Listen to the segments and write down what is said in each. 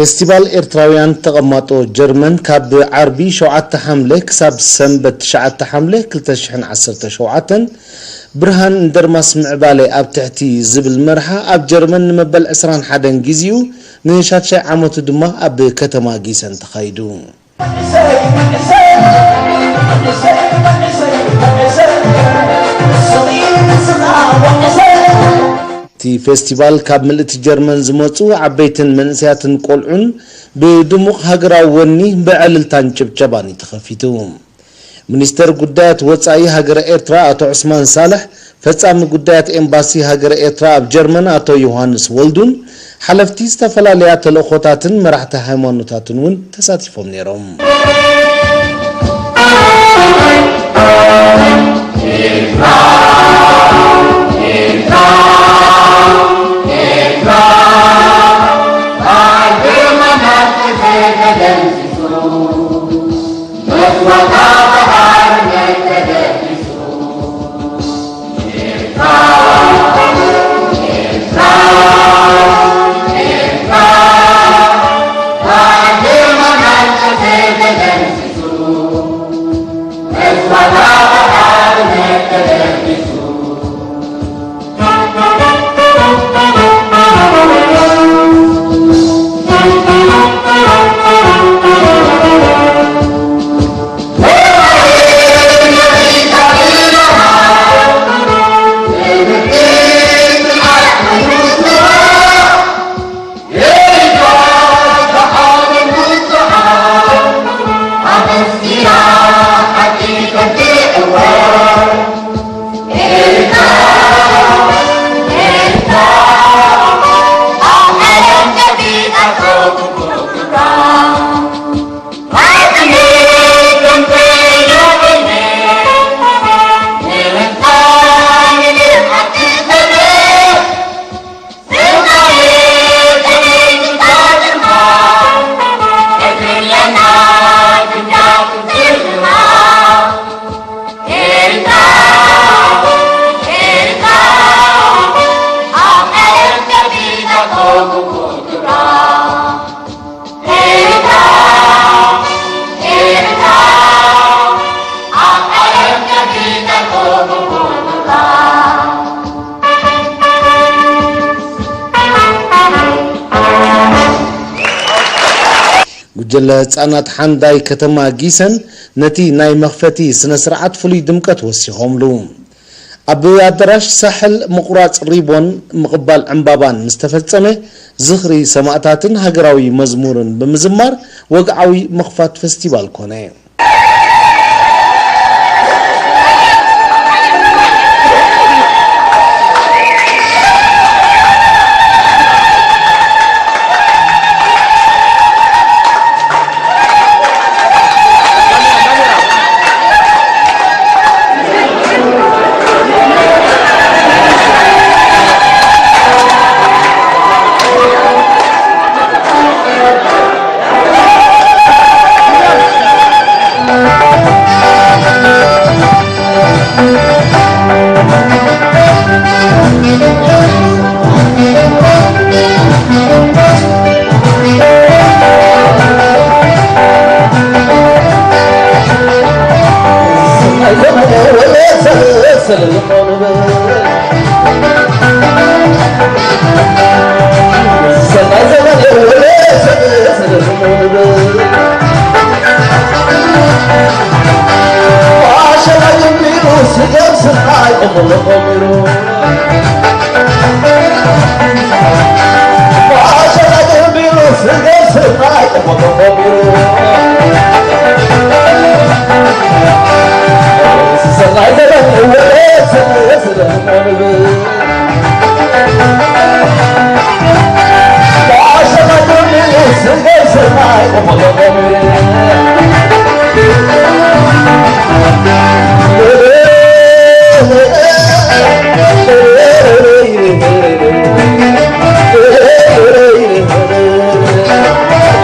ፌስቲቫል ኤርትራውያን ተቐማጦ ጀርመን ካብ ዓርቢ ሸውዓተ ሓምለ ክሳብ ሰንበት ትሽዓተ ሓምለ ክልተ ሽሕን ዓሰርተ ሸውዓተን ብርሃን እንደርማስ ምዕባለ ኣብ ትሕቲ ዝብል መርሓ ኣብ ጀርመን ንመበል ዕስራን ሓደን ግዜኡ ንሻድሻይ ዓመቱ ድማ ኣብ ከተማ ጊሰን ተኻይዱ። እቲ ፌስቲቫል ካብ ምልእቲ ጀርመን ዝመጹ ዓበይትን መንእሰያትን ቆልዑን ብድሙቕ ሃገራዊ ወኒ ብዕልልታን ጭብጨባን እዩ ተኸፊቱ። ሚኒስተር ጉዳያት ወጻኢ ሃገረ ኤርትራ ኣቶ ዑስማን ሳልሕ፣ ፈጻሚ ጉዳያት ኤምባሲ ሃገረ ኤርትራ ኣብ ጀርመን ኣቶ ዮሃንስ ወልዱን ሓለፍቲ ዝተፈላለያ ተልእኾታትን መራሕቲ ሃይማኖታትን እውን ተሳቲፎም ነይሮም። ጉጅለ ህጻናት ሓንዳይ ከተማ ጊሰን ነቲ ናይ መኽፈቲ ስነ ስርዓት ፍሉይ ድምቀት ወሲኾምሉ። ኣብ ኣዳራሽ ሳሕል ምቑራጽ ሪቦን ምቕባል ዕምባባን ምስ ተፈጸመ፣ ዝኽሪ ሰማእታትን ሃገራዊ መዝሙርን ብምዝማር ወግዓዊ ምኽፋት ፈስቲቫል ኮነ።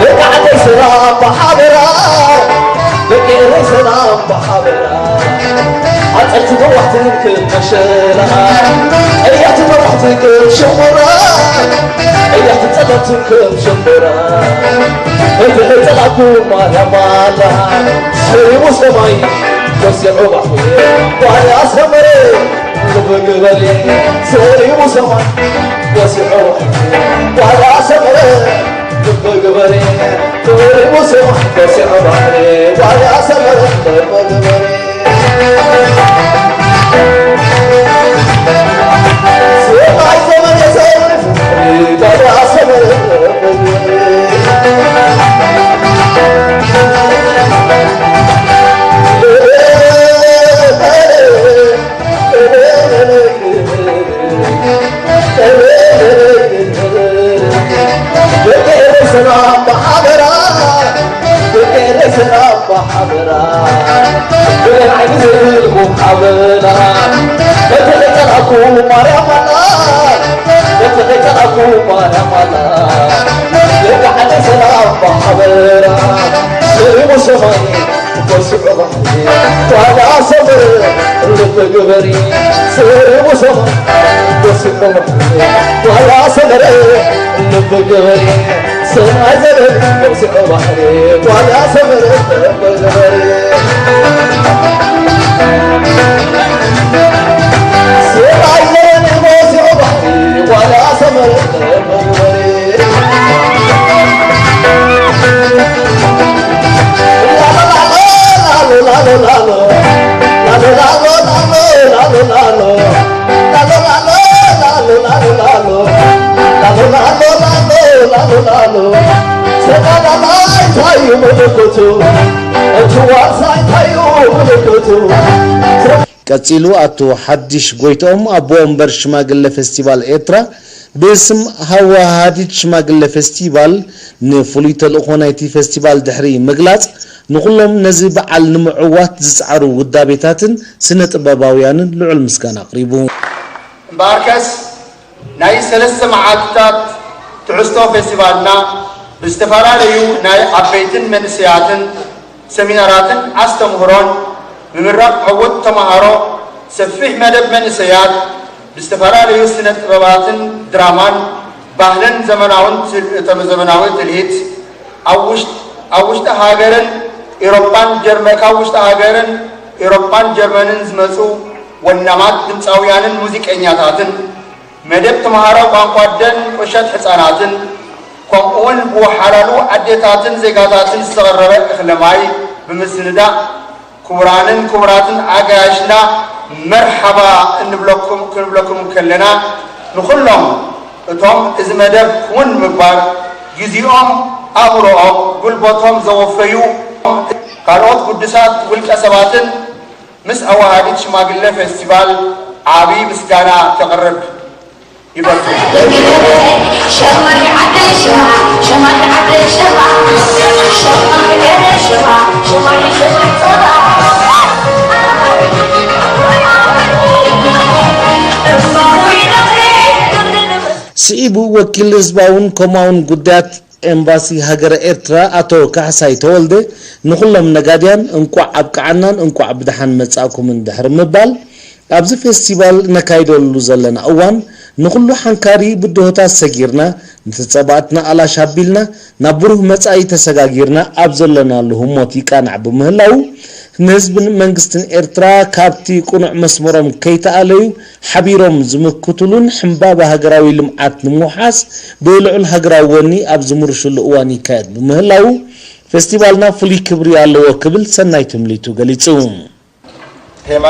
ደቂ ዓደይ ሰላም ብሓበራ፣ ደቂ ኤረይ ሰላም ብሓበራ። ኣፀይቲ ነዋሕቲ ከም መሸላ፣ ቀያሕቲ ነዋሕቲ ከም ሸሞራ። እያ ትጸለትን ከም ሽምብራ፣ እቲ ሕጸላቱ ማርያም ኣላ። ሰሪሙ ሰማይ ወሲዑ ባሕሪ፣ ጓል ኣሰመረ ልቢ ግበሪ። ሰሪሙ ሰማይ ወሲዑ ባሕሪ፣ ጓል ኣሰመረ ልቢ ግበሪ። ሰሪሙ ሰማይ ወሲዑ ባሕሪ፣ ጓል ኣሰመረ ልቢ ግበሪ። ጓል ኣሰመረ ልቢ ግበሪ፣ ሰሪሙ ሰማይ ወሲዑ ባሕሪ። ጓል ኣሰመረ ልቢ ግበሪ፣ ሰማይ ዘበን ወሲዑ ባሕሪ። ጓል ኣሰመረ ልቢ ግበሪ፣ ሰማይ ዘበን ወሲዑ ባሕሪ። ጓል ኣሰመረ ልቢ ግበሪ። ቀጺሉ ኣቶ ሓድሽ ጎይትኦም ኣቦ ወንበር ሽማግለ ፌስቲቫል ኤርትራ ብስም ሃወሃዲድ ሽማግለ ፌስቲቫል ንፍሉይ ተልእኾ ናይቲ ፌስቲቫል ድሕሪ ምግላጽ፣ ንኹሎም ነዚ በዓል ንምዕዋት ዝጸዓሩ ውዳቤታትን ስነ ጥበባውያንን ልዑል ምስጋና ኣቕሪቡ። እምበኣርከስ ናይ ሰለስተ መዓልትታት ትሕዝቶ ፌስቲቫልና ብዝተፈላለዩ ናይ ዓበይትን መንእሰያትን ሰሚናራትን ኣስተምህሮን ምምራቕ ዕዉት ተመሃሮ ሰፊሕ መደብ መንእሰያት ብዝተፈላለዩ ስነ ጥበባትን ድራማን ባህልን ዘመናውን ትል- እቶም ዘመናዊ ትልሂት ኣብ ውሽጥ- ኣብ ውሽጢ ሃገርን ኤሮፓን ጀርመ ካብ ውሽጢ ሃገርን ኤሮፓን ጀርመንን ዝመፁ ወናማት ድምፃውያንን ሙዚቀኛታትን መደብ ተምሃሮ ቋንቋ ደን ቁሸት ሕፃናትን ከምኡውን ብወሓላሉ ኣዴታትን ዜጋታትን ዝተቐረበ እኽለ ማይ ብምስንዳእ ክቡራንን ክቡራትን ኣጋያሽና መርሓባ እንብለኩም ክንብለኩም ከለና ንኹሎም እቶም እዚ መደብ ክውን ምግባር ግዜኦም ኣእምሮኦም ጉልበቶም ዘወፈዩ ካልኦት ግዱሳት ውልቀ ሰባትን ምስ ኣዋሃዲት ሽማግለ ፌስቲቫል ዓቢ ምስጋና ከቕርብ ይፈቱ። ስዒቡ ወኪል ህዝባውን ኮማውን ጉዳያት ኤምባሲ ሃገረ ኤርትራ ኣቶ ካሕሳይ ተወልደ ንኹሎም ነጋድያን እንቋዕ ኣብቅዓናን እንቋዕ ብደሓን መጻእኩምን ድሕሪ ምባል ኣብዚ ፌስቲቫል ነካይደሉ ዘለና እዋን ንኹሉ ሓንካሪ ብድሆታት ሰጊርና ንተጸባእትና ኣላሽ ኣቢልና ናብ ብሩህ መጻኢ ተሰጋጊርና ኣብ ዘለናሉ ህሞት ይቃናዕ ብምህላዉ ንህዝብን መንግስትን ኤርትራ ካብቲ ቅኑዕ መስመሮም ከይተኣለዩ ሓቢሮም ዝምክቱሉን ሕምባበ ሃገራዊ ልምዓት ንምውሓስ ብልዑል ሃገራዊ ወኒ ኣብ ዝምርሽሉ እዋን ይካየድ ብምህላዉ ፌስቲቫልና ፍሉይ ክብሪ ኣለዎ ክብል ሰናይ ትምኒቱ ገሊጹ። ቴማ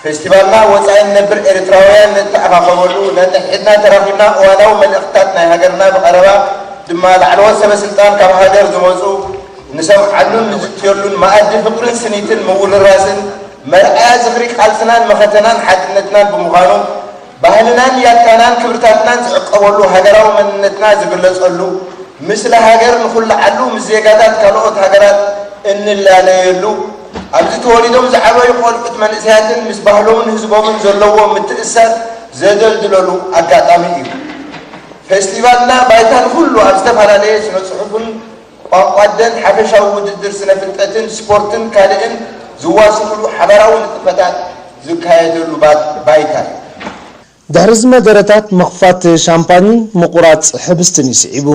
ፌስቲቫልና ወጻኢ ንነብር ኤርትራውያን ንተኣኻኸበሉ፣ ነንሕድሕድና ተራኺብና እዋናዊ መልእኽትታት ናይ ሃገርና ብቐረባ ድማ ላዕለዎት ሰበ ስልጣን ካብ ሃገር ዝመጹ ንሰምዓሉን ንዝትየሉን መኣዲ ፍቕርን ስኒትን ምውርራስን መርኣያ ዝኽሪ ቃልስናን መኸተናን ሓድነትናን ብምዃኑ፣ ባህልናን ያታናን ክብርታትናን ዝዕቀበሉ፣ ሃገራዊ መንነትና ዝግለጸሉ፣ ምስለ ሃገር ንኹልዓሉ፣ ምስ ዜጋታት ካልኦት ሃገራት እንላለየሉ፣ ኣብዚ ተወሊዶም ዝዓበዩ ቆልዑት መንእሰያትን ምስ ባህሎምን ህዝቦምን ዘለዎም ምትእስሳር ዘደልድለሉ ኣጋጣሚ እዩ። ፌስቲቫልና ባይታ ንኹሉ ኣብ ዝተፈላለየ ስነ ጽሑፍን ቋንቋ ደን ሓፈሻዊ ውድድር ስነ ፍልጠትን ስፖርትን ካልእን ዝዋስኡሉ ሓባራዊ ንጥፈታት ዝካየደሉ ባ- ባይታ እዩ። ድሕሪ እዚ መደረታት ምኽፋት ሻምፓኝን ምቑራጽ ሕብስትን እዩ ስዒቡ።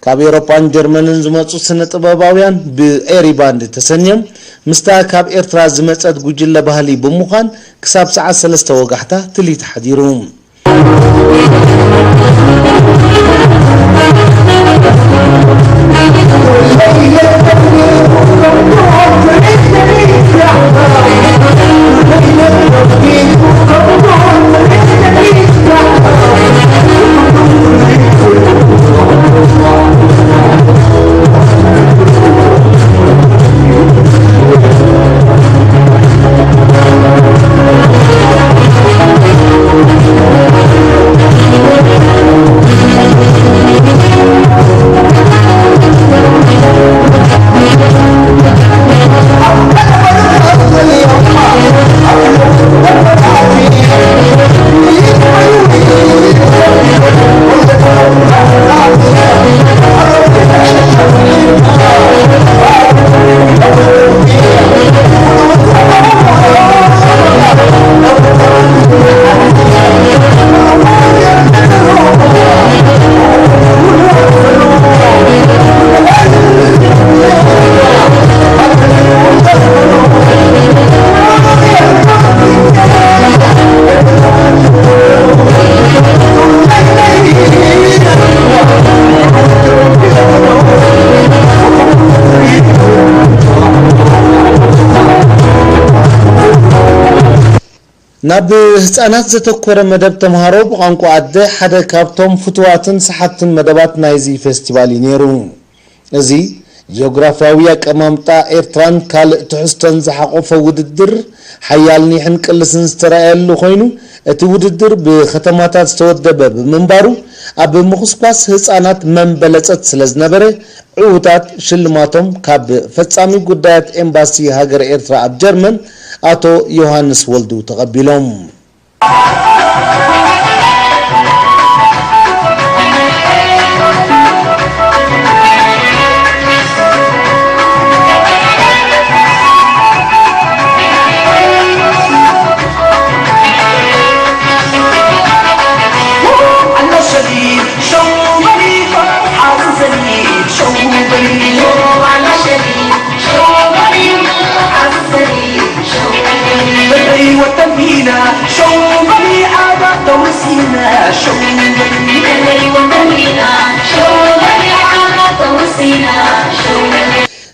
ካብ ኤውሮጳን ጀርመንን ዝመጹ ስነ ጥበባውያን ብኤሪ ባንድ ተሰንዮም ምስታ ካብ ኤርትራ ዝመጸት ጉጅለ ባህሊ ብምዃን ክሳብ ሰዓት ሰለስተ ወጋሕታ ትልሂት ሓዲሩ። ናብ ህጻናት ዘተኮረ መደብ ተምሃሮ ብቋንቋ ኣደ ሓደ ካብቶም ፍቱዋትን ሰሓብትን መደባት ናይዚ ፌስቲቫል እዩ ነይሩ። እዚ ጂኦግራፍያዊ ኣቀማምጣ ኤርትራን ካልእ ትሕዝቶን ዝሓቖፈ ውድድር ሓያል ኒሕን ቅልስን ዝተራእየሉ ኮይኑ፣ እቲ ውድድር ብከተማታት ዝተወደበ ብምንባሩ፣ ኣብ ምኹስኳስ ህጻናት መምበለጸት ስለ ዝነበረ፣ ዕዉታት ሽልማቶም ካብ ፈጻሚ ጉዳያት ኤምባሲ ሃገረ ኤርትራ ኣብ ጀርመን ኣቶ ዮሃንስ ወልዱ ተቐቢሎም።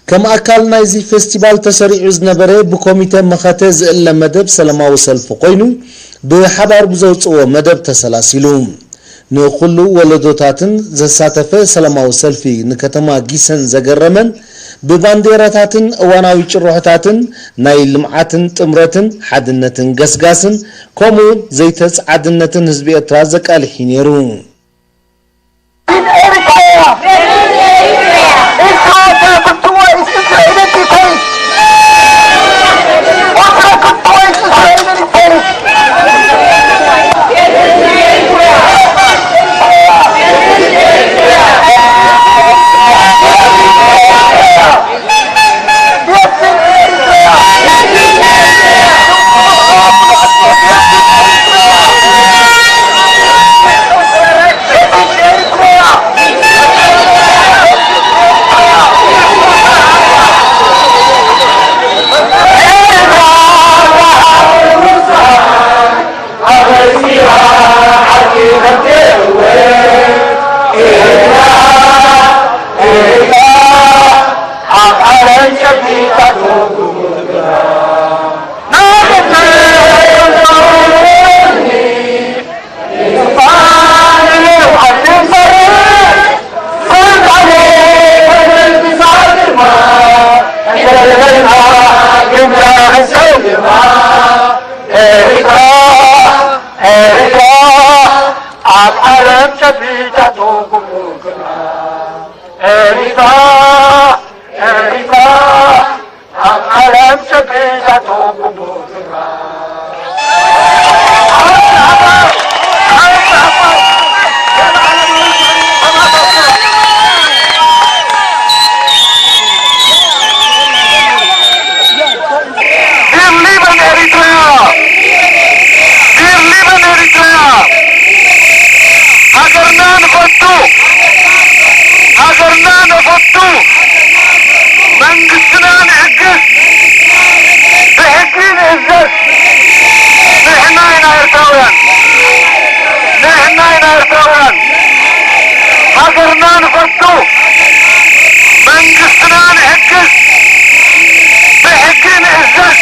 ከም ኣካል ናይዚ ፌስቲቫል ተሰሪዑ ዝነበረ ብኮሚተ መኸተ ዝእለ መደብ ሰላማዊ ሰልፊ ኮይኑ፣ ብሓባር ብዘውፅዎ መደብ ተሰላሲሉ። ንኹሉ ወለዶታትን ዘሳተፈ ሰላማዊ ሰልፊ ንከተማ ጊሰን ዘገረመን፣ ብባንዴራታትን እዋናዊ ጭርሖታትን ናይ ልምዓትን ጥምረትን ሓድነትን ገስጋስን ከምኡ ዘይተፅዓድነትን ህዝቢ ኤርትራ ዘቃልሕ እዩ ነይሩ። ኤሪትራ፣ ኤሪትራ፣ ኣብ ዓለም ጨቢጣቶ ግቡእ ክብራ። ኤሪትራ፣ ኤሪትራ፣ ኣብ ዓለም ጨቢጣቶ ግቡእ ክብራ። ዲር ሊበን ኤሪትራ! ዲር ሊበን ኤሪትራ! ሃገርና ንፈቱ! ሃገርና ንፈቱ! መንግስትና ንሕግዝ! ብሕጊ ንእዘዝ! ንሕና ኢና ኤርትራውያን! ንሕና ኢና ኤርትራውያን! ሃገርና ንፈቱ! መንግስትና ንሕግዝ! ብሕጊ ንእዘዝ!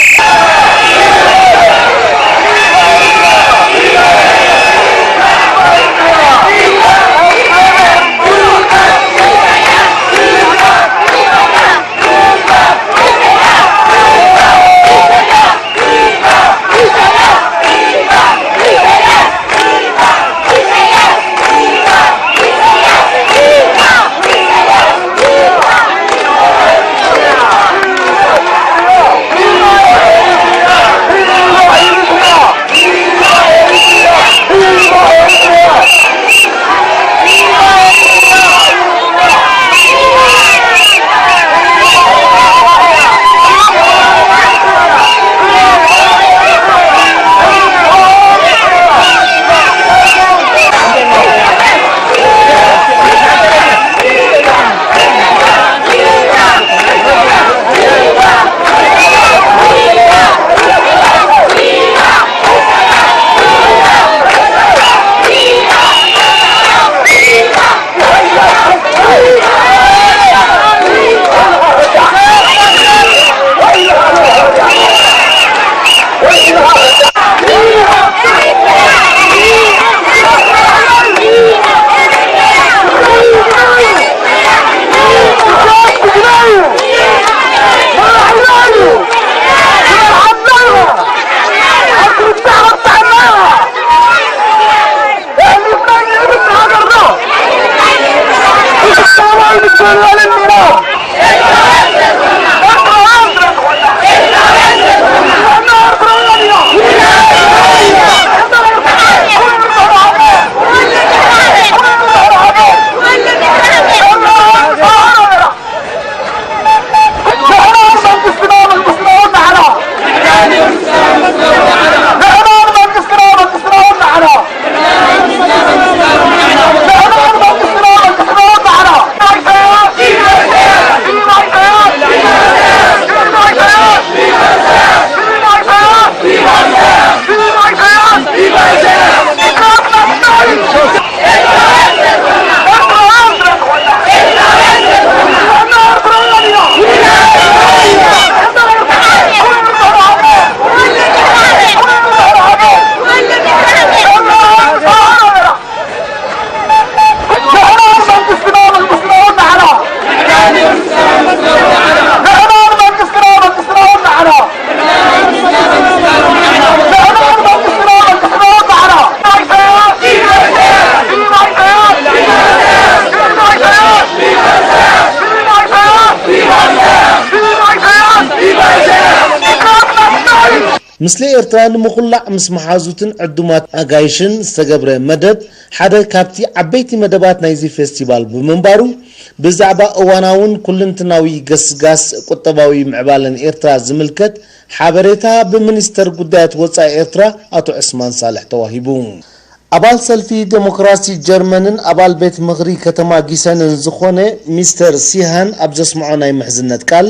ምስሊ ኤርትራ ንምኹላዕ ምስ መሓዙትን ዕዱማት ኣጋይሽን ዝተገብረ መደብ ሓደ ካብቲ ዓበይቲ መደባት ናይዚ ፌስቲቫል ብምንባሩ፣ ብዛዕባ እዋናውን ኩልንትናዊ ገስጋስ ቁጠባዊ ምዕባለን ኤርትራ ዝምልከት ሓበሬታ ብሚኒስተር ጉዳያት ወጻኢ ኤርትራ ኣቶ ዑስማን ሳልሕ ተዋሂቡ። ኣባል ሰልፊ ደሞክራሲ ጀርመንን ኣባል ቤት ምኽሪ ከተማ ጊሰንን ዝኾነ ሚስተር ሲሃን ኣብ ዘስምዖ ናይ ምሕዝነት ቃል፣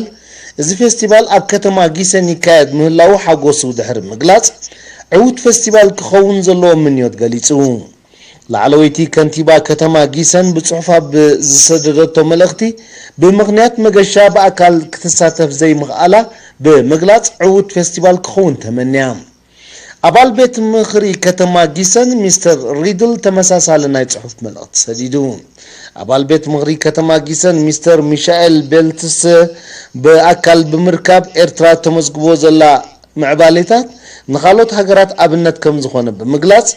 እዚ ፌስቲቫል ኣብ ከተማ ጊሰን ይካየድ ምህላዉ ሓጎሱ ድሕሪ ምግላጽ፣ ዕዉት ፌስቲቫል ክኸውን ዘለዎ ምንዮት ገሊጹ። ላዕለወይቲ ከንቲባ ከተማ ጊሰን ብጽሑፍ ኣብ ዝሰደደቶ መልእኽቲ፣ ብምኽንያት መገሻ ብኣካል ክትሳተፍ ዘይምኽኣላ ብምግላጽ፣ ዕዉት ፌስቲቫል ክኸውን ተመንያ። ኣባል ቤት ምኽሪ ከተማ ጊሰን ሚስተር ሪድል ተመሳሳሊ ናይ ጽሑፍ መልእኽቲ ሰዲዱ። ኣባል ቤት ምኽሪ ከተማ ጊሰን ሚስተር ሚሻኤል ቤልትስ ብኣካል ብምርካብ፣ ኤርትራ ተመዝግቦ ዘላ ምዕባሌታት ንኻልኦት ሃገራት ኣብነት ከም ዝኾነ ብምግላጽ፣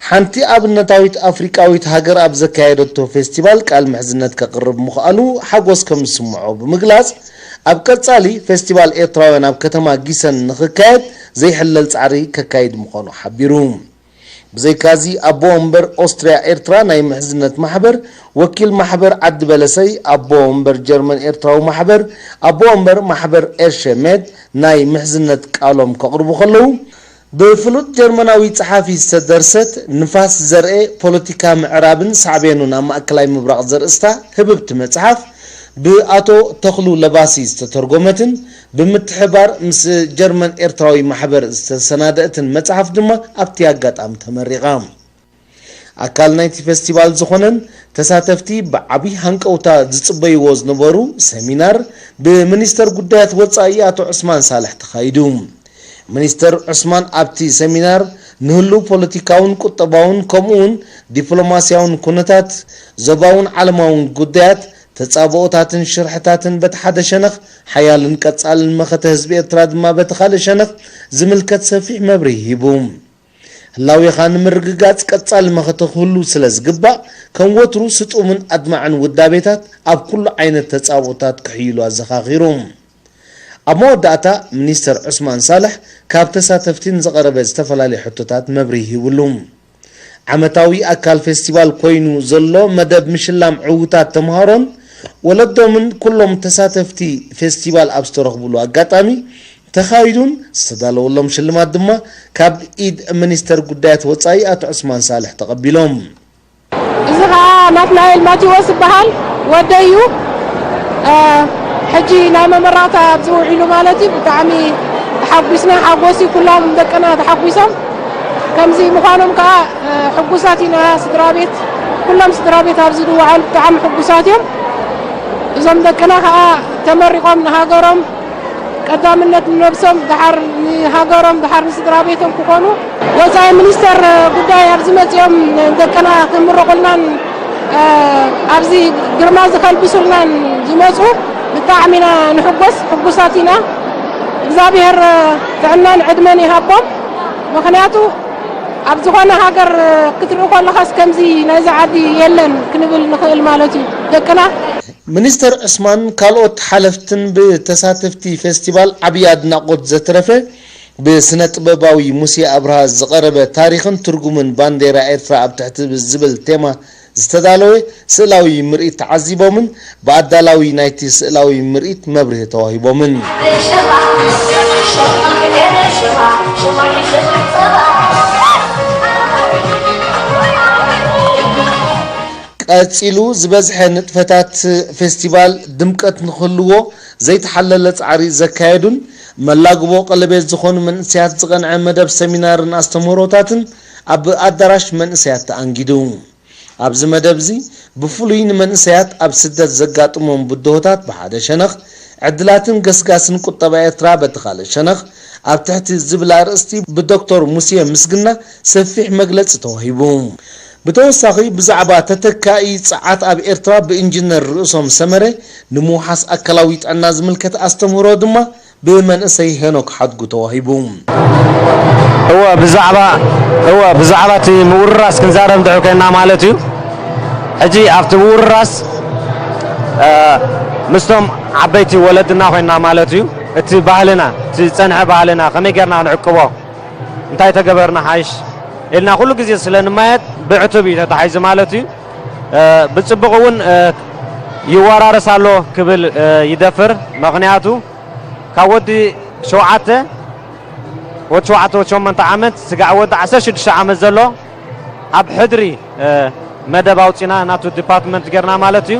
ሓንቲ ኣብነታዊት ኣፍሪቃዊት ሃገር ኣብ ዘካየደቶ ፌስቲቫል ቃል ምሕዝነት ከቕርብ ምኽኣሉ ሓጎስ ከም ዝስምዖ ብምግላጽ፣ ኣብ ቀጻሊ ፌስቲቫል ኤርትራውያን ኣብ ከተማ ጊሰን ንኽካየድ ዘይሕለል ጻዕሪ ከካይድ ምዃኑ ሓቢሩ። ብዘይካዚ፣ ኣቦ ወንበር ኦስትርያ ኤርትራ ናይ ምሕዝነት ማሕበር፣ ወኪል ማሕበር ዓዲ በለሰይ፣ ኣቦ ወንበር ጀርመን ኤርትራዊ ማሕበር፣ ኣቦ ወንበር ማሕበር ኤርሸ ሜድ ናይ ምሕዝነት ቃሎም ከቕርቡ ከለዉ፣ ብፍሉጥ ጀርመናዊ ጸሓፊ ዝተደርሰት ንፋስ ዘርኤ፣ ፖለቲካ ምዕራብን ሳዕቤኑን ኣብ ማእከላይ ምብራቕ ዘርእስታ ህብብቲ መጽሓፍ፣ ብኣቶ ተኽሉ ለባሲ ዝተተርጎመትን ብምትሕባር ምስ ጀርመን ኤርትራዊ ማሕበር ዝተሰናደእትን መጽሓፍ ድማ ኣብቲ ኣጋጣሚ ተመሪቓ። ኣካል ናይቲ ፌስቲቫል ዝኾነን ተሳተፍቲ ብዓቢ ሃንቀውታ ዝጽበይዎ ዝነበሩ ሰሚናር፣ ብሚኒስተር ጉዳያት ወጻኢ ኣቶ ዑስማን ሳልሕ ተኻይዱ። ሚኒስተር ዑስማን ኣብቲ ሰሚናር ንህሉው ፖለቲካውን ቁጠባውን፣ ከምኡውን ዲፕሎማስያውን ኩነታት፣ ዞባውን ዓለማውን ጉዳያት፣ ተጻብኦታትን ሽርሕታትን በቲ ሓደ ሸነኽ፣ ሓያልን ቀጻልን መኸተ ህዝቢ ኤርትራ ድማ በቲ ካልእ ሸነኽ ዝምልከት ሰፊሕ መብርሂ ሂቡ። ህላዌኻ ንምርግጋጽ ቀጻሊ መኸተ ክህሉ ስለ ዝግባእ፣ ከም ወትሩ ስጡምን ኣድማዕን ውዳቤታት ኣብ ኩሉ ዓይነት ተጻብኦታት ክሕይሉ ኣዘኻኺሩ። ኣብ መወዳእታ፣ ሚኒስተር ዑስማን ሳልሕ ካብ ተሳተፍቲ ንዝቐረበ ዝተፈላለየ ሕቶታት መብርሂ ሂብሉ። ዓመታዊ ኣካል ፌስቲቫል ኮይኑ ዘሎ መደብ ምሽላም ዕዉታት ተምሃሮን ወለዶምን ኩሎም ተሳተፍቲ ፌስቲቫል ኣብ ዝተረኽብሉ ኣጋጣሚ ተኻይዱን ዝተዳለወሎም ሽልማት ድማ ካብ ኢድ ሚኒስተር ጉዳያት ወጻኢ ኣቶ ዑስማን ሳልሕ ተቐቢሎም። እዚ ኸዓ ናትናኤል ማቴዎስ ዝበሃል ወደይ እዩ። እ፣ ሕጂ ናይ መመረቕታ ኣብዚ ውዒሉ ማለት እዩ። ብጣዕሚ ተሓጒስና፣ ሓጎስ እዩ። ኩሎም ደቅና ተሓጒሶም። ከምዚ ምዃኖም ከዓ፣ እ፣ ሕጉሳት ኢና። ስድራ ቤት፣ ኩሎም ስድራ ቤት ኣብዚ ዝወዓሉ ብጣዕሚ ሕጉሳት እዮም። እዞም ደቅና ከዓ ተመሪቖም ንሃገሮም ቀዳምነት ንነብሶም፣ ደሓር ንሃገሮም፣ ደሓር ንስድራ ቤቶም ክኾኑ። ወጻኢ ሚኒስተር ጉዳይ ኣብዚ መጺኦም ደቅና ክምርቑልናን፣ እ፣ ኣብዚ ግርማ ዝኸልብሱልናን ዝመጹ ብጣዕሚ ኢና ንሕጎስ፣ ሕጉሳት ኢና። እግዚኣብሔር ጥዕናን ዕድመን ይሃቦም። ምኽንያቱ ኣብ ዝኾነ ሃገር ክትርኢ ከለኻስ ከምዚ ናይዚ ዓዲ የለን ክንብል ንኽእል ማለት እዩ። ደቅና ሚኒስተር ዑስማን ካልኦት ሓለፍትን ብተሳተፍቲ ፌስቲቫል ዓብዪ ኣድናቖት ዘትረፈ ብስነ ጥበባዊ ሙሴ ኣብርሃ ዝቐረበ ታሪኽን ትርጉምን ባንዴራ ኤርትራ ኣብ ትሕቲ ዝብል ቴማ ዝተዳለወ ስእላዊ ምርኢት ተዓዚቦምን ብኣዳላዊ ናይቲ ስእላዊ ምርኢት መብርሂ ተዋሂቦምን። ቀጺሉ ዝበዝሐ ንጥፈታት ፌስቲቫል ድምቀት ንክህልዎ ዘይተሓለለ ጻዕሪ ዘካየዱን መላግቦ ቀለቤት ዝኾኑ መንእሰያት ዝቐንዐ መደብ ሰሚናርን ኣስተምህሮታትን ኣብ ኣዳራሽ መንእሰያት ተኣንጊዱ። ኣብዚ መደብ እዚ ብፍሉይ ንመንእሰያት ኣብ ስደት ዘጋጥሞም ብድሆታት ብሓደ ሸነኽ፣ ዕድላትን ገስጋስን ቁጠባ ኤርትራ በቲ ካልእ ሸነኽ ኣብ ትሕቲ ዝብል ኣርእስቲ ብዶክተር ሙሴ ምስግና ሰፊሕ መግለጺ ተዋሂቡ። ብተወሳኺ ብዛዕባ ተተካኢ ጸዓት ኣብ ኤርትራ ብኢንጂነር ርእሶም ሰመረ ንምውሓስ ኣካላዊ ጥዕና ዝምልከት ኣስተምህሮ ድማ ብመንእሰይ ሄኖክ ሓድጉ ተዋሂቡ። እወ፣ ብዛዕባ፣ እወ፣ ብዛዕባ እቲ ምውርራስ ክንዛረብ እንድሕር ኮይና ማለት እዩ። ሕጂ ኣብቲ ምውርራስ፣ እ፣ ምስቶም ዓበይቲ ወለድና ኮይና ማለት እዩ። እቲ ባህልና፣ እቲ ዝጸንሐ ባህልና ከመይ ጌርና ክንዕቅቦ፣ እንታይ ተገበርና ሓይሽ ኢልና ኩሉ ግዜ ስለ ንማየጥ ብዕቱብ እዩ ተታሒዙ ማለት እዩ። እ፣ ብጽቡቕ እውን፣ እ፣ ይወራረስ ኣሎ ክብል፣ እ፣ ይደፍር። ምኽንያቱ ካብ ወዲ ሸውዓተ፣ ወዲ ሸውዓተ፣ ወዲ ሸሞንተ ዓመት ስጋዕ ወዲ ዓሰርተ ሽዱሽተ ዓመት ዘሎ ኣብ ሕድሪ፣ እ፣ መደብ ኣውጺና ናቱ ዲፓርትመንት ጌርና ማለት እዩ።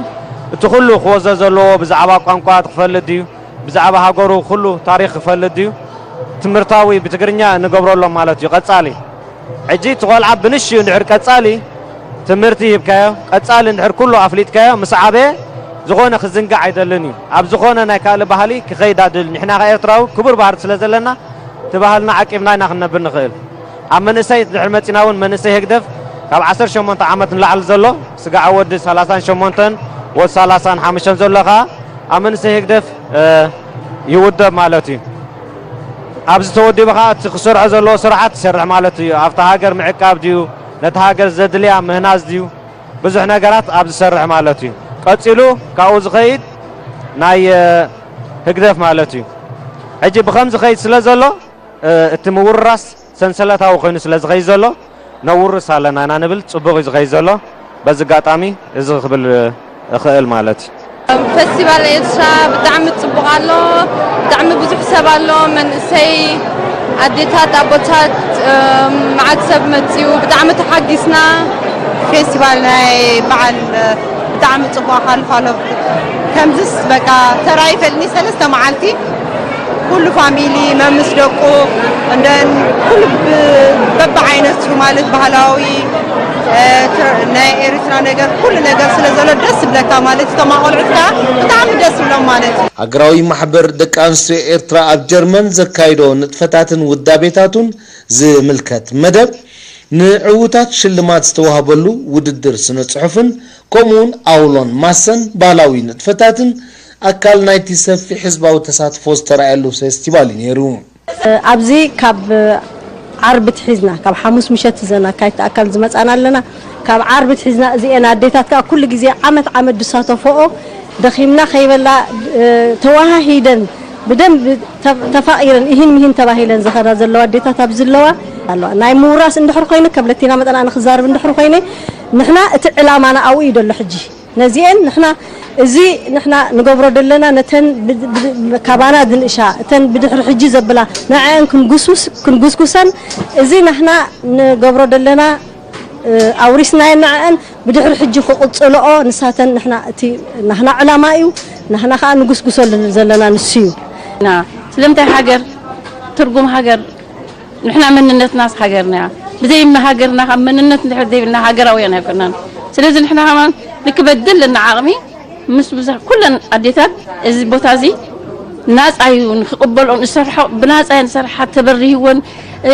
እቲ ኩሉ ክወዘ ዘለዎ ብዛዕባ ቋንቋ ክፈልጥ ድዩ፣ ብዛዕባ ሃገሩ ኩሉ ታሪኽ ክፈልጥ ድዩ፣ ትምህርታዊ ብትግርኛ ንገብረሎም ማለት እዩ። ቀጻሊ ሕጂ እቲ ቆልዓ ብንሽ እዩ እንድሕር ቀጻሊ ትምህርቲ ሂብካዮ፣ ቀጻሊ እንድሕር ኩሉ ኣፍሊጥካዮ፣ ምስ ዓበየ ዝኾነ ክዝንጋዕ ኣይደልን እዩ። ኣብ ዝኾነ ናይ ካልእ ባህሊ ክኸይድ ኣድል። ንሕና ከኣ ኤርትራዊ ክቡር ባህሊ ስለ ዘለና፣ እቲ ባህልና ዓቂብና ኢና ክንነብር ንኽእል። ኣብ መንእሰይ ድሕሪ መጺና እውን መንእሰይ ህግደፍ ካብ ዓሰርተ ሸሞንተ ዓመት ንላዕሊ ዘሎ፣ ስጋዕ ወዲ ሰላሳን ሸሞንተን ወዲ ሰላሳን ሓሙሽተን ዘሎ ከኣ ኣብ መንእሰይ ህግደፍ፣ እ፣ ይውደብ ማለት እዩ። ኣብዚ ተወዲቡ ከኣ እቲ ክሰርሖ ዘለዎ ስራሓት ይሰርሕ ማለት እዩ። ኣብታ ሃገር ምዕቃብ ድዩ፣ ነታ ሃገር ዘድልያ ምህናጽ ድዩ፣ ብዙሕ ነገራት ኣብ ዝሰርሕ ማለት እዩ። ቀጺሉ ካብኡ ዝኸይድ ናይ፣ እ፣ ህግደፍ ማለት እዩ። ሕጂ ብኸም ዝኸይድ ስለ ዘሎ፣ እ፣ እቲ ምውርራስ ሰንሰለታዊ ኮይኑ ስለ ዝኸይድ ዘሎ፣ ነውርስ ኣለና ኢና ንብል። ጽቡቕ እዩ ዝኸይድ ዘሎ። በዚ ኣጋጣሚ እዚ ክብል እኽእል ማለት እዩ። ፈስቲቫል ኤርትራ ብጣዕሚ ጽቡቕ ኣሎ። ብጣዕሚ ብዙሕ ሰብ ኣሎ። መንእሰይ፣ ኣዴታት፣ ኣቦታት፣ እም፣ መዓት ሰብ መጺኡ። ብጣዕሚ ተሓጊስና። ፌስቲቫል ናይ በዓል ብጣዕሚ ጽቡቕ ኣሓልፋ ኣሎ። ከምዚስ በቃ ተራይ ፈልኒ ሰለስተ መዓልቲ ኩሉ ፋሚሊ መምስ ደቁ እንደን ኩሉ ብ-፣ በብዓይነቱ ማለት ባህላዊ፣ እ፣ ትር-፣ ናይ ኤርትራ ነገር ኩሉ ነገር ስለ ዘሎ ደስ ዝብለካ ማለት እቶም ኣቆልዑት ከኣ ብጣዕሚ ደስ ዝብሎም ማለት እዩ። ሃገራዊ ማሕበር ደቂ ኣንስትዮ ኤርትራ ኣብ ጀርመን ዘካይዶ ንጥፈታትን ውዳቤታቱን ዝምልከት መደብ፣ ንዕዉታት ሽልማት ዝተዋህበሉ ውድድር ስነ ጽሑፍን ከምኡውን ኣውሎን ማሰን ባህላዊ ንጥፈታትን ኣካል ናይቲ ሰፊሕ ህዝባዊ ተሳትፎ ዝተራእየሉ ፌስቲቫል እዩ ነይሩ። ኣብዚ ካብ ዓርቢ ትሒዝና፣ ካብ ሓሙስ ምሸት ዘና ካይት ኣካል ዝመጻና ኣለና። ካብ ዓርቢ ትሒዝና እዚኤን ኣዴታት ከኣ ኩሉ ግዜ ዓመት ዓመት ዝሳተፈኦ፣ ደኺምና ከይበላ፣ እ፣ ተዋሃሂደን ብደንብ ተ-፣ ተፋቒረን፣ ኢሂን ሚሂን ተባሂለን ዝኸዳ ዘለዋ ኣዴታት ኣብዚ ኣለዋ። ኣለዋ። ናይ ምውራስ እንድሕር ኮይነ፣ ከብለቲና መጠን ኣነ ክዛርብ እንድሕር ኮይነ፣ ንሕና እቲ ዕላማና ኣብኡ እዩ ዘሎ ሕጂ። ነዚኤን ንሕና፣ እዚ ንሕና ንገብሮ ዘለና፣ ነተን ብ-፣ ብ-፣ ካባና ዝንእሻ፣ እተን ብድሕሪ ሕጂ ዘብላ፣ ንዐአን ክንጉስጉስ-፣ ክንጉስጉሰን፣ እዚ ንሕና ንገብሮ ዘለና፣ እ፣ ኣውሪስናየን ንዐአን ብድሕሪ ሕጂ ክቕጽልኦ፣ ንሳተን ንሕና፣ እቲ ናህና ዕላማ እዩ፣ ናህና ከኣ ንጉስጉሰሉ ዘለና ንሱ እዩ። ና-፣ ስለምንታይ ሃገር፣ ትርጉም ሃገር፣ ንሕና መንነትናስ ሃገርና እያ። ብዘይ ሃገርና፣ ካብ መንነት እንድሕር ዘይብልና ሃገራውያን ኣይኮናን። ስለዚ ንሕና ከማን ልክበት ዘለና ዓቕሚ ምስ ብዙሕ ኩለን ኣዴታት እዚ ቦታ እዚ ናጻ እዩ ንክቕበልኦ ንሰርሖ፣ ብናጻ እየን ዝሰርሓ፣ ተበሪህወን፣ እ፣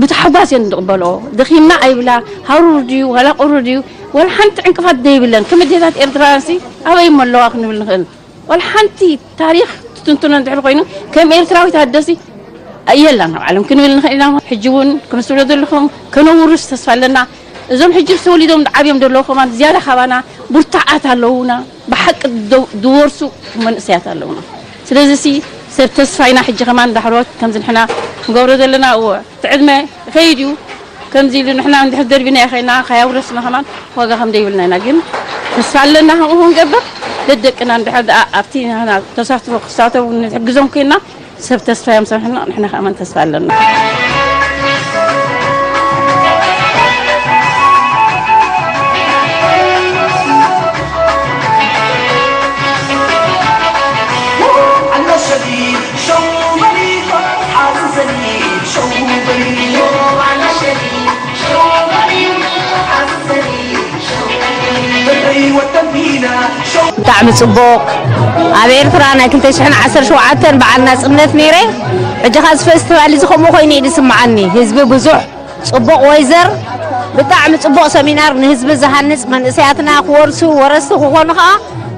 ብታሕጓስ እየን ዝቕበልኦ። ደኺምና ኣይብላ፣ ሃሩር ድዩ ዋላ ቁሩር ድዩ ዋላ ሓንቲ ዕንቅፋት ዘይብለን። ከም ኣዴታት ኤርትራውያንሲ ኣበይ እሞ ኣለዋ ክንብል ንኽእል። ዋላ ሓንቲ ታሪኽ ትትንትኖ እንድሕር ኮይኑ፣ ከም ኤርትራዊት ኣደሲ የላን ኣብ ዓለም ክንብል ንኽእል ኢና። ሕጂ እውን ከምዚ ትብሎ ዘለኹም ከነውርስ ተስፋ ኣለና። እዞም ሕጂ ተወሊዶም ዓብዮም ዘለዉ ከማን ዝያዳ ካባና ብርቱዓት ኣለዉና። ብሓቂ ዶ-፣ ዝወርሱ መንእሰያት ኣለዉና። ስለዚ ሲ ሰብ ተስፋ ኢና። ሕጂ ከማን ዳሕሮት ከምዚ ንሕና ንገብሮ ዘለና፣ እወ፣ እቲ ዕድመ ይኸይድ እዩ። ከምዚ ኢሉ ንሕና እንድሕር ደርቢና ይኸይና፣ ከያውረስና ከማን ዋጋ ከም ዘይብልና ኢና። ግን ተስፋ ኣለና ከምኡ ክንገብር። ደደቅና እንድሕር ደኣ ኣብቲ ንሕና ተሳትፎ ክሳተፉ ንሕግዞም ኮይና፣ ሰብ ተስፋ እዮም ሰምሕና፣ ንሕና ከማን ተስፋ ኣለና። ብጣዕሚ ጽቡቕ። ኣብ ኤርትራ ናይ ክልተ ሽሕን ዓሰርተ ሸውዓተን በዓል ናጽነት ነይረ። ሕጂ ኻዚ ፈስቲቫል እዚ ከምኡ ኮይኑ እዩ ዝስምዓኒ። ህዝቢ ብዙሕ፣ ጽቡቕ ወይዘር፣ ብጣዕሚ ጽቡቕ ሰሚናር፣ ንህዝቢ ዝሃንጽ፣ መንእሰያትና ክወርሱ፣ ወረስቲ ክኾኑ ኸኣ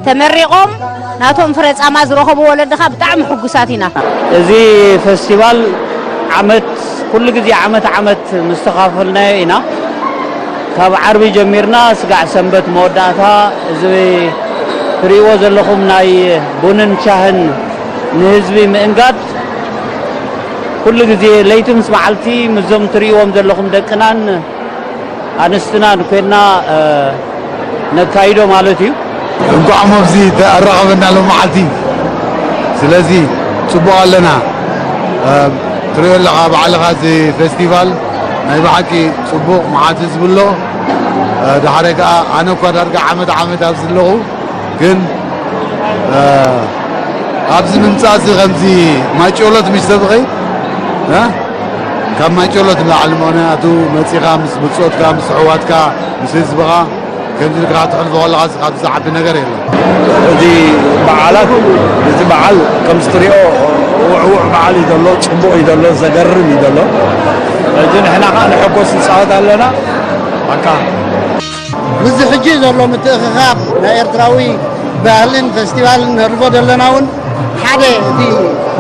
ተመሪቖም ናቶም ፍረ ጻማ ዝረኸቡ ወለዲ ኸኣ ብጣዕሚ ሕጉሳት ኢና። እዚ ፈስቲቫል ዓመት፣ ኩሉ ግዜ ዓመት ዓመት ምስ ተኻፈልናዮ ኢና። ካብ ዓርቢ ጀሚርና ስጋዕ ሰንበት መወዳእታ፣ እዚ ትርእይዎ ዘለኹም ናይ ቡንን ቻህን ንህዝቢ ምእንጋድ፣ ኩሉ ግዜ ለይቲ ምስ መዓልቲ ምስዞም ትርእይዎም ዘለኹም ደቅናን ኣንስትናን ኮይንና፣ እ፣ ነካይዶ ማለት እዩ። እንኳዕ ኣብዚ ተራኸበና ሎም መዓልቲ። ስለዚ ጽቡቕ ኣለና። እ፣ ትሪኦ ኣለኻ ባዕልኻ እዚ ፌስቲቫል ናይ ብሓቂ ጽቡቕ መዓት ህዝቢ ኣሎ። እ፣ ድሓረ ከኣ ኣነ እኳ ዳርጋ ዓመት ዓመት ኣብዚ ኣለኹ፣ ግን፣ እ፣ ኣብዚ ምምጻእ እዚ ከምዚ ማይ ጨሎት ምሽ ተብኸይ፣ እ፣ ካብ ማይጨሎት ንላዕሊ፣ ምኽንያቱ መጺኻ ምስ ብጾትካ፣ ምስ ኣሕዋትካ፣ ምስ ህዝብኻ ከምዚ ኢልካ ከተሕልፎ ከለኻስ ካብዚ ዝዓቢ ነገር የለን። እዚ በዓላት፣ እዚ በዓል ከምዚ ትሪኦ ውዕዉዕ በዓል እዩ ዘሎ፣ ጽቡቕ እዩ ዘሎ፣ ዘገርም እዩ ዘሎ። እዚ ንሕና ከኣ ንሕጎስ ንጻወት ኣለና። በቃ። ምስዚ ሕጂ ዘሎ ምትእኽኻብ ናይ ኤርትራዊ ባህልን ፈስቲቫልን ነሕልፎ ዘለና እውን ሓደ እቲ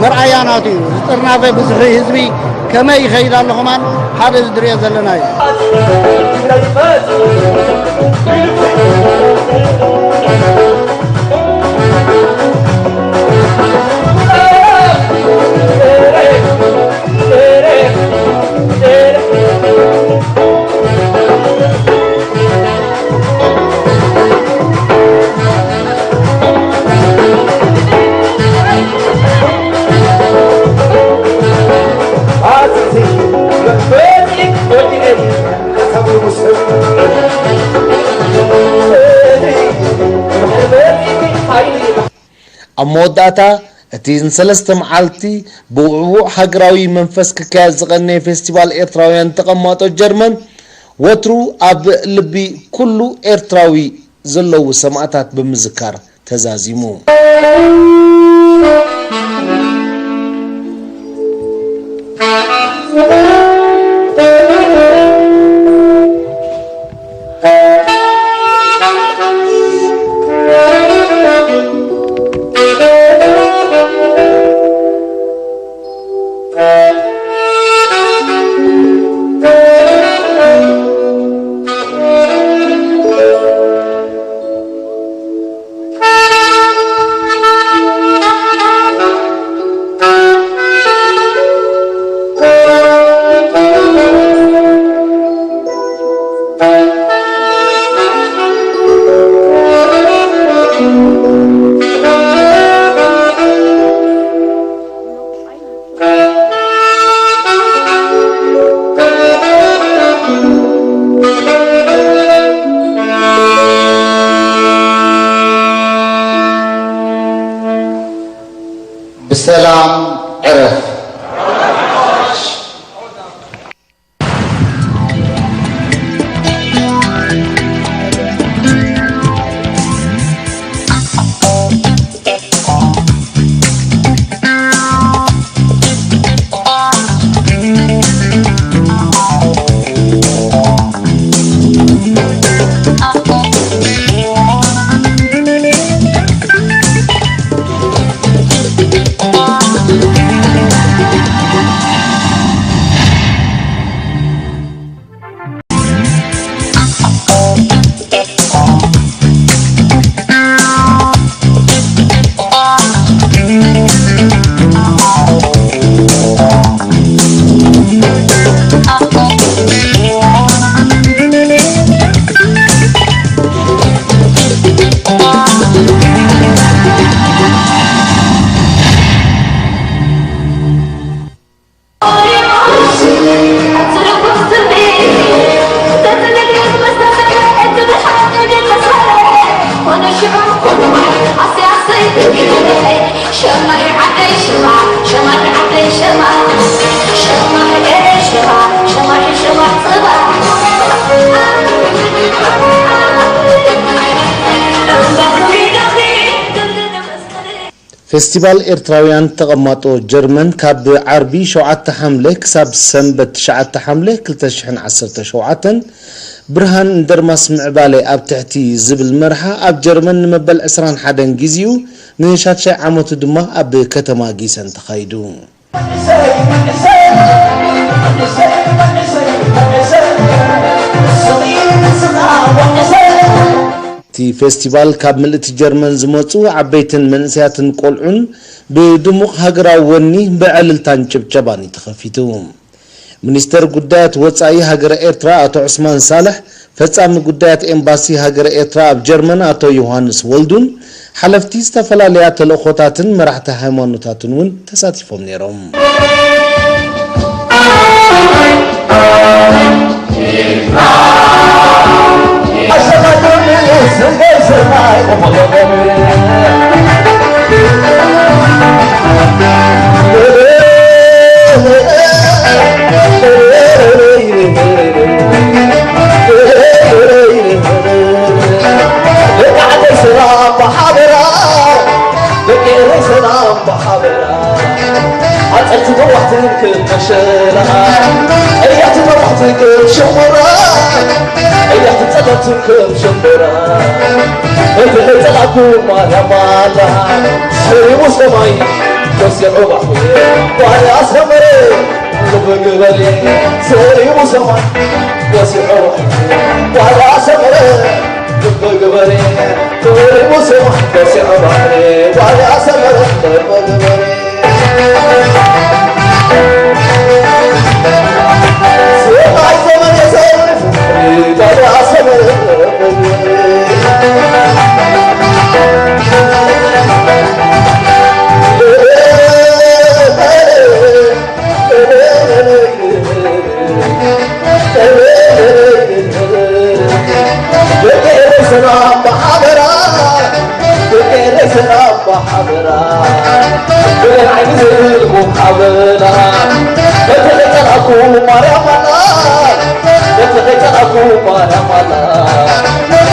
መርኣያ ናቱ እዩ። ዝጥርናፈ ብዙሕ ህዝቢ ከመይ ይኸይድ ኣሎ ከማን ሓደ ዝድርዮ ዘለና እዩ። ኣብ መወዳእታ፣ እቲ ንሰለስተ መዓልቲ ብውዕዉዕ ሃገራዊ መንፈስ ክካየድ ዝቐነየ ፌስቲቫል ኤርትራውያን ተቐማጦ ጀርመን፣ ወትሩ ኣብ ልቢ ኩሉ ኤርትራዊ ዘለዉ ሰማእታት ብምዝካር ተዛዚሙ። ብሰላም ዕረፍ። ፌስቲቫል ኤርትራውያን ተቐማጦ ጀርመን ካብ ዓርቢ ሸውዓተ ሓምለ ክሳብ ሰንበት ትሽዓተ ሓምለ ክልተ ሽሕን ዓሰርተ ሸውዓተን፣ ብርሃን ንደርማስ ምዕባለ ኣብ ትሕቲ ዝብል መርሓ ኣብ ጀርመን ንመበል ዕስራን ሓደን ግዜኡ ንሻድሻይ ዓመቱ ድማ ኣብ ከተማ ጊሰን ተኻይዱ። እቲ ፌስቲቫል ካብ ምልእቲ ጀርመን ዝመጹ ዓበይትን መንእሰያትን ቆልዑን ብድሙቕ ሃገራዊ ወኒ ብዕልልታን ጭብጨባን እዩ ተኸፊቱ። ሚኒስተር ጉዳያት ወጻኢ ሃገረ ኤርትራ ኣቶ ዑስማን ሳልሕ፣ ፈጻሚ ጉዳያት ኤምባሲ ሃገረ ኤርትራ ኣብ ጀርመን ኣቶ ዮሃንስ ወልዱን ሓለፍቲ ዝተፈላለያ ተልእኾታትን መራሕቲ ሃይማኖታትን እውን ተሳቲፎም ነይሮም። ብሓበራ ኣፀርቲ ነዋሕትን ከም መሸላ፣ ቀያሕቲ ነዋሕትን ከም ሸሞራ፣ ቀያሕቲ ፀለምትን ከም ሸሞራ። እቲ ከይፀላእኩ ማርያም ኣላ፣ ሰሪሙ ሰማይ ወሲዑ ባሕሪ፣ ጓል ኣሰመረ ልቢ ግበሪ፣ ሰሪሙ ሰማይ ወሲዑ ባሕሪ፣ ጓል ኣሰመረ ልቢ ግበሪ፣ ሰሪሙ ሰማይ ወሲዑ ባሕሪ፣ ጓል ኣሰመረ ልቢ ግበሪ። ሰማይ ዘመን የሰልፍ፣ ጓል ኣሰመረ ልቢ ግበሪ። ደቂ ኤረይ ሰላም ብሓበራ፣ ደቂ ኤረይ ሰላም ብሓበራ። ብሌን ዓይኒ ዘይብልኩም ሓበራ። በቲ ከይጸላእኩ ማርያም ኣላ፣ በቲ ከይጸላእኩ ማርያም ኣላ።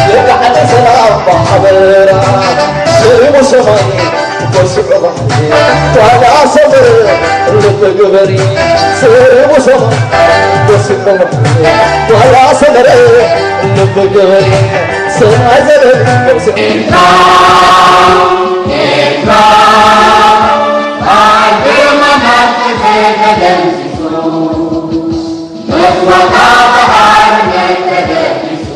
ደቂ ዓደይ ሰላም ብሓበራ። ሰሊሙ ሰማይ ወሲዑ ባሕሪ፣ ጓል ኣሰመረ ልቢ ግበሪ፣ ሰሪሙ ሰማይ ወሲዑ ባሕሪ፣ ጓል ኣሰመረ ልቢ ግበሪ፣ ሰማይ ዘርኢ ወሲዑ። ኤርትራ፣ ኤርትራ፣ ኣርማ ናጽነት ተደምሲሱ፣ መስዋእታ ብሓርነት ተደምሲሱ።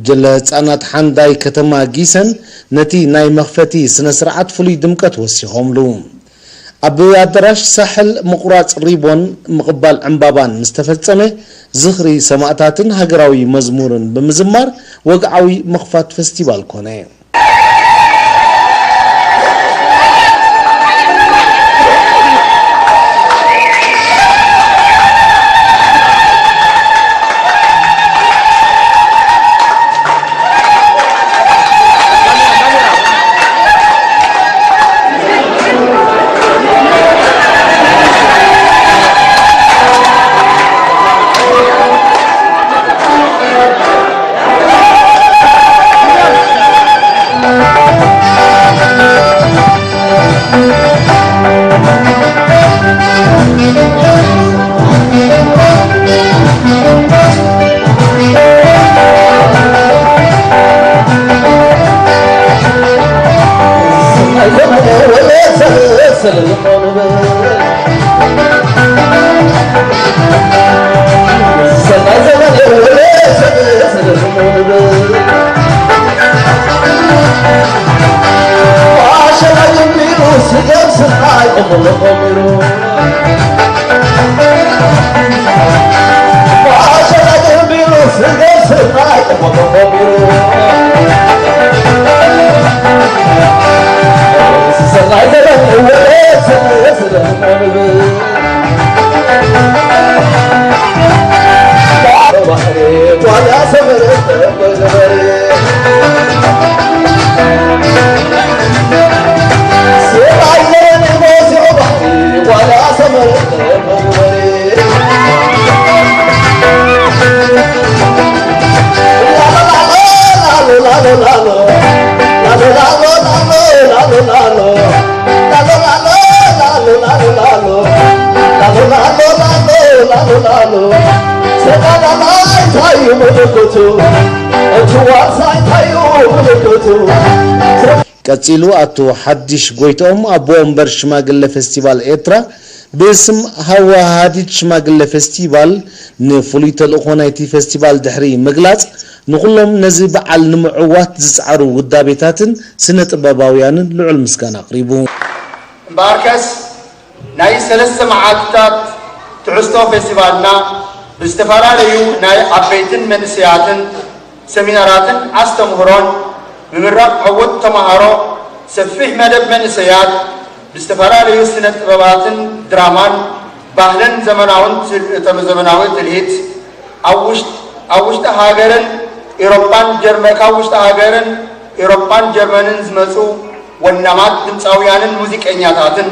ጉጅለ ህጻናት ሓንዳይ ከተማ ጊሰን ነቲ ናይ መኽፈቲ ስነ ስርዓት ፍሉይ ድምቀት ወሲኾምሉ። ኣብ ኣዳራሽ ሳሕል ምቑራጽ ሪቦን ምቕባል ዕምባባን ምስ ተፈጸመ፣ ዝኽሪ ሰማእታትን ሃገራዊ መዝሙርን ብምዝማር ወግዓዊ ምኽፋት ፈስቲቫል ኮነ። ላሎ ላሎ ተቃላላይ ታዩ ምልክቱ እቲ ዋርሳይ ታዩ ምልክቱ። ቀጺሉ ኣቶ ሓድሽ ጎይትኦም ኣቦ ወንበር ሽማግለ ፌስቲቫል ኤርትራ ብስም ሃወሃዲድ ሽማግለ ፌስቲቫል ንፍሉይ ተልእኾ ናይቲ ፌስቲቫል ድሕሪ ምግላጽ ንኹሎም ነዚ በዓል ንምዕዋት ዝጸዓሩ ውዳቤታትን ስነ ጥበባውያንን ልዑል ምስጋና ኣቕሪቡ። እምበኣርከስ ናይ ሰለስተ መዓልትታት ትሕዝቶ ፌስቲቫልና ብዝተፈላለዩ ናይ ዓበይትን መንእሰያትን ሰሚናራትን ኣስተምህሮን ምምራቕ ዕዉት ተምሃሮ ሰፊሕ መደብ መንእሰያት ብዝተፈላለዩ ስነ ጥበባትን ድራማን ባህልን ዘመናውን ዘመናዊ ትልሂት ኣብ ውሽጢ ሃገርን ኤሮፓን ጀርመ ካብ ውሽጢ ሃገርን ኤሮፓን ጀርመንን ዝመፁ ወናማት ድምፃውያንን ሙዚቀኛታትን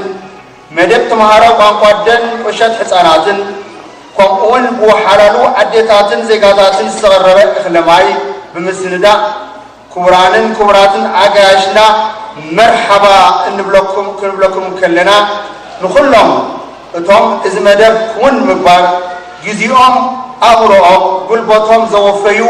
መደብ ተምሃሮ ቋንቋ ደን ቁሸት ሕፃናትን ከምኡውን ብወሓላሉ ኣዴታትን ዜጋታትን ዝተቐረበ እኽለ ማይ ብምስንዳእ ክቡራንን ክቡራትን ኣጋያሽና መርሓባ እንብለኩም ክንብለኩም ከለና ንኹሎም እቶም እዚ መደብ ክውን ምግባር ግዜኦም ኣእምሮኦም ጉልበቶም ዘወፈዩ